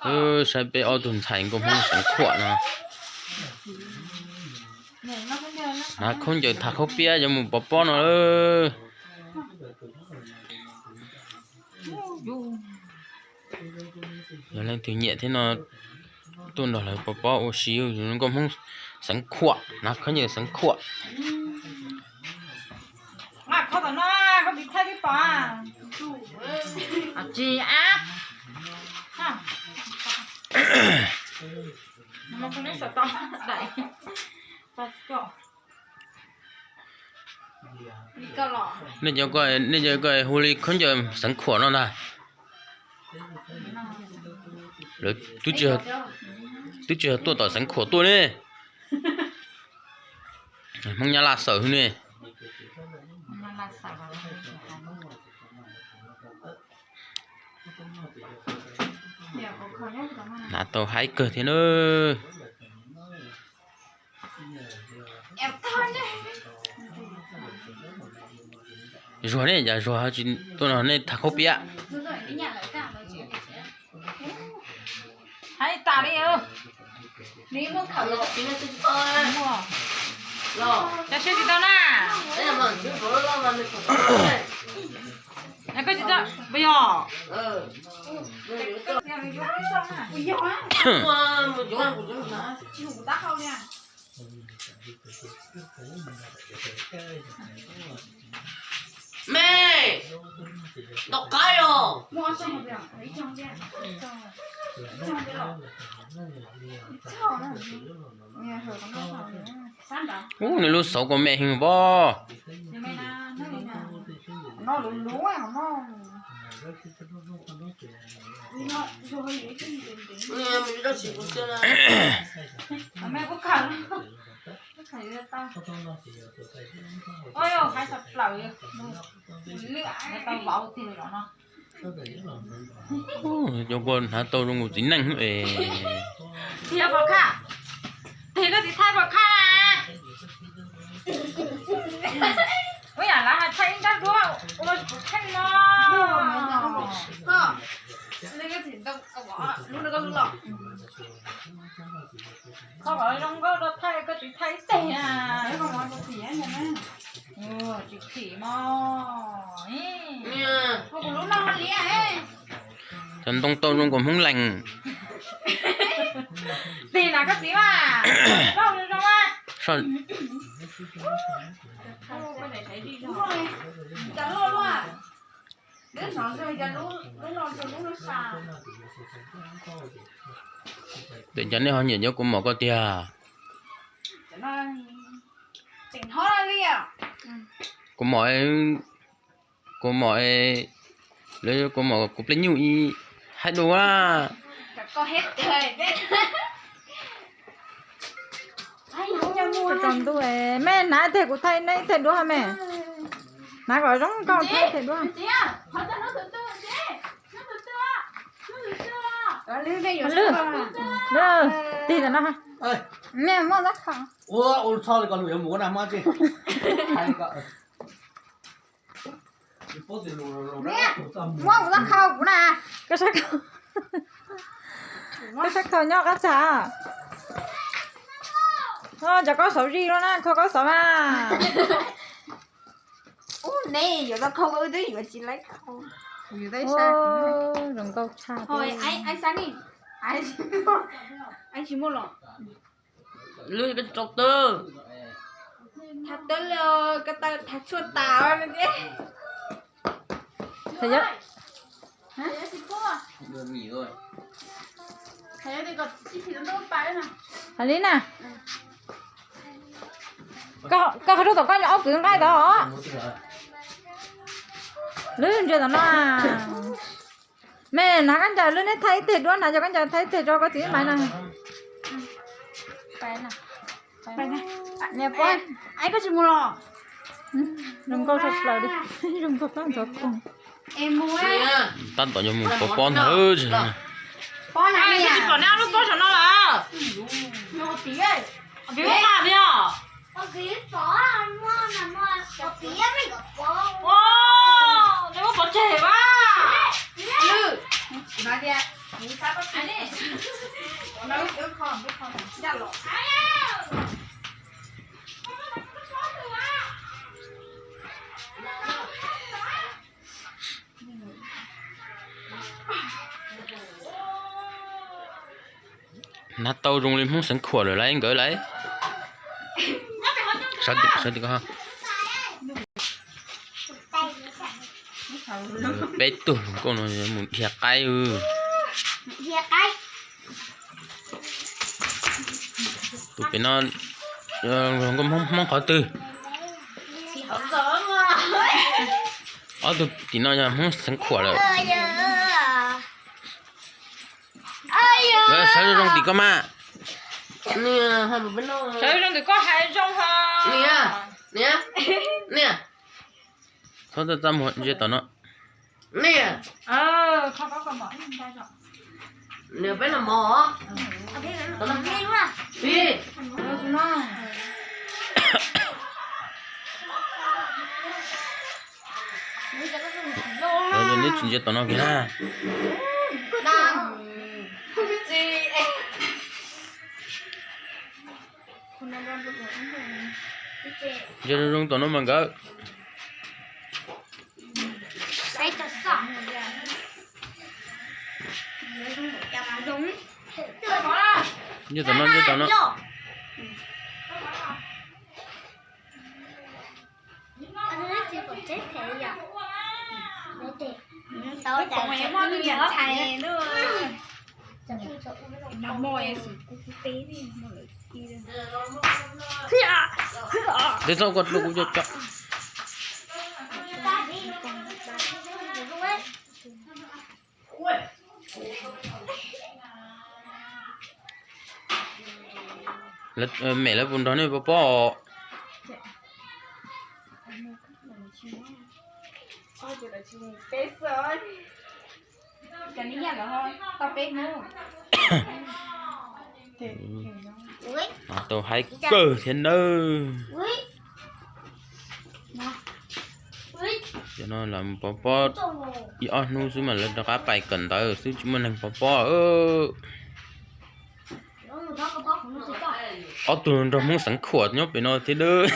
Saib peb ob tug ntxhais nkauj Hmoob Xeev Khuam no. Hnav khaub ncaws tham khaub piab yuav mus pov pob no lawm. Yog leej twg nyiam thiab no tuaj nrog lawv pov pob ua si, nkauj Hmoob Xeev Khuam, hnav khaub ncaws Xeev Khuam. Nej cov ko, nej cov ko hu li khaub ncaws Xeev Khuam no ntag. Lawv twb tsis yog tuaj tom Xeev Khuam tuaj ne. Hmoob Nyab Laj xawm ne. Hnav tau haib kawg thiab na. Zuag ne, yog Zuag tsis tuaj no nej tham khaub piab. Koj tsis txawj, puas yog? Me, ntaus qaib os. Ub, nws lub xauv kuv me heev pob. Cov ko hnav tau zoo nkaus txiv neej es. Tig koj txiv thaij pom khaj. Ua yam lawv hais thaij ib nrab duab ua kuv kheej no. Koj kom zoo nkauj rau thaij, koj txiv thaij ib teg. Tsis khim mog. Kuv lub no li. Cov ntoo tau zoo nkaus Hmoob Lees. Tig na koj txiv mas. Tes cov nej ho nyiam cov kua mom ko tiag. Kua mom, kua mom, lawv kua mom kuv plej nyuj ib haib dua. Tsaus ntuj, mej hnav ib teg kuv thaij nej ib teg duab me. Hnav kom zoo nkauj thaij ib teg duab. Lwm, tig ntawm no. Mej muaj tab khau. Muab kuv tab khau kuv na. Koj sab khau, koj sab khau nyob qab tsag. Cov koj xauv zij lub na, khau koj xauv na. Ub, ne yuav tau khau, wb twb yuav tsis laib khau. Zoo nkauj tshaj. Lwm, koj tsis tau twb. Thav twb li, koj tau thav tshuaj tas. Hais li na. Koj qhov rooj tom koj ob kwv nqaij tod. Lwm, ntsia tom no. Mej hnav koj ncaws, lwm neb thaij ib teg duab, hnav cov koj ncaws thaij ib teg rau koj txiv Maiv na. Zoo nkauj tshaj plaws li, zoo nkauj tag ntxov koog. Tab tom yuav mus pov pob ntag. Tsis pom neb ob lub pob saum no lawm. Neb muab pov tseg a. Hnav tau zoo li Hmoob Xeev Khuam lawm lauj nkawd lauj. Peb tug hluas nkauj no mus dhia qaib. Tus pem no hluas nkauj Hmoob qhov twg? Ob tug tim no yog Hmoob Xeev Khuam lawm. Sawv zoo tim koj mas. Sawv zoo tim koj hais zoo ho. Txhob txaj muag ntsia tom no. Neb tsis ntsia tom no kiag na. Ntsia zoo zoo tom no mas nkawd. Ntsia tom no, ntsia tom no. Twb txhob koj dlub kuv coj coj. Mem lawv puas nrog nej pov pob? Tau haib kawg thiab nawb. Cov no los pov pob ib ob hnub xwb mas lawv rov qab pais kawm ntawv xwb, tsis muaj neeg pov pob. Ob tug nrog Hmoob Xeev Khuam nyob pem no thiab nawb.